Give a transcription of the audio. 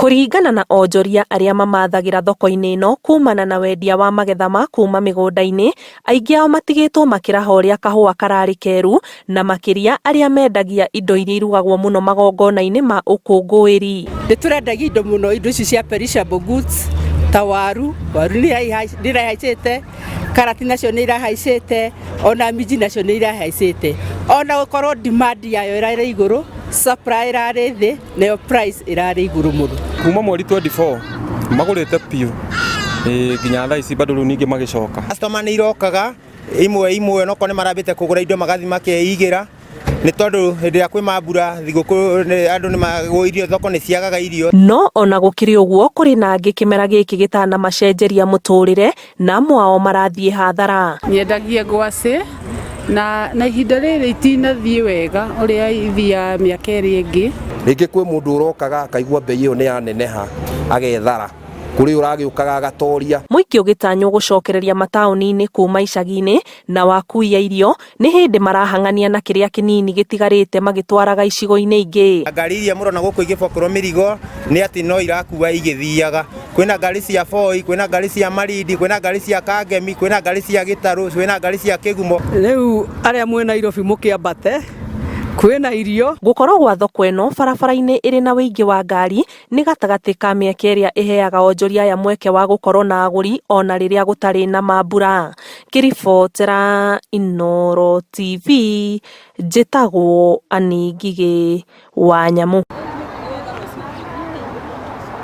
Kũringana na onjoria arĩa mamathagĩra thoko-inĩ ĩno kumana na wendia wa magetha ma kuma mĩgũnda-inĩ, aingĩ ao matigĩtwo makĩraha ũrĩa kahũa kararĩ keru na makĩria arĩa mendagia indo iria irugagwo mũno magongona-inĩ ma ũkũngũĩri. Nĩ tũrendagia indo mũno, indo ici cia perishable goods ta waru, waru nĩ irahaicĩte, karati nacio nĩ irahaicĩte, ona minji nacio nĩ irahaicĩte. Ona gũkorwo demand yayo ĩrarĩ igũrũ, supply ĩrarĩ thĩ, nayo price ĩrarĩ igũrũ mũno. Kuma mweri 24 magũrĩte piũ nginya thaa ici bado rĩu ningĩ magĩcoka. Customer nĩ irokaga imwe imwe, onokorwo nĩ marambĩte kũgũra indo magathiĩ makeigĩra, nĩ tondũ hĩndĩ ĩrĩa kwĩ mambura thigũkũ andũ nĩ irio thoko nĩ ciagaga irio. No ona gũkĩrĩ ũguo, kũrĩ na angĩ kĩmera gĩkĩ gĩtanamacenjeria mũtũrĩre na amwe ao marathiĩ hathara. Nyendagia ngwacĩ na ihinda rĩrĩ itinathiĩ wega ũrĩa ithiaga mĩaka ĩrĩa ĩngĩ. Rĩngĩ kwĩ mũndũ ũrokaga akaigua mbei ĩyo nĩ yaneneha agethara, kũrĩ ũragĩũkaga agatoria. Mũingĩ ũgĩtanywo gũcokereria mataũni-inĩ kuma icagi-inĩ na wakui a irio nĩ hĩndĩ marahang'ania na kĩrĩa kĩnini gĩtigarĩte magĩtwaraga icigo-inĩ ingĩ. Ngari iria mũrona gũkũ igĩbokerwo mĩrigo nĩ atĩ no irakua igĩthiaga. Kwĩna ngari cia Voi, kwĩna ngari cia Malindi, kwĩna ngari cia Kangemi, kwĩna ngari cia Gĩtarũ, kwĩna ngari cia Kĩgumo. Rĩu arĩa mwĩ Nairobi mũkĩambate kwĩna irio. Gũkorwo gwa thoko ĩno barabara-inĩ ĩrĩ na ũingĩ wa ngari nĩ gatagatĩ ka mĩeke ĩrĩa ĩheaga onjoria aya mweke wa gũkorwo na agũri ona rĩrĩa gũtarĩ na mambura. Ngĩribotera Inooro TV, njĩtagwo Annie Ngigĩ wa Nyamu.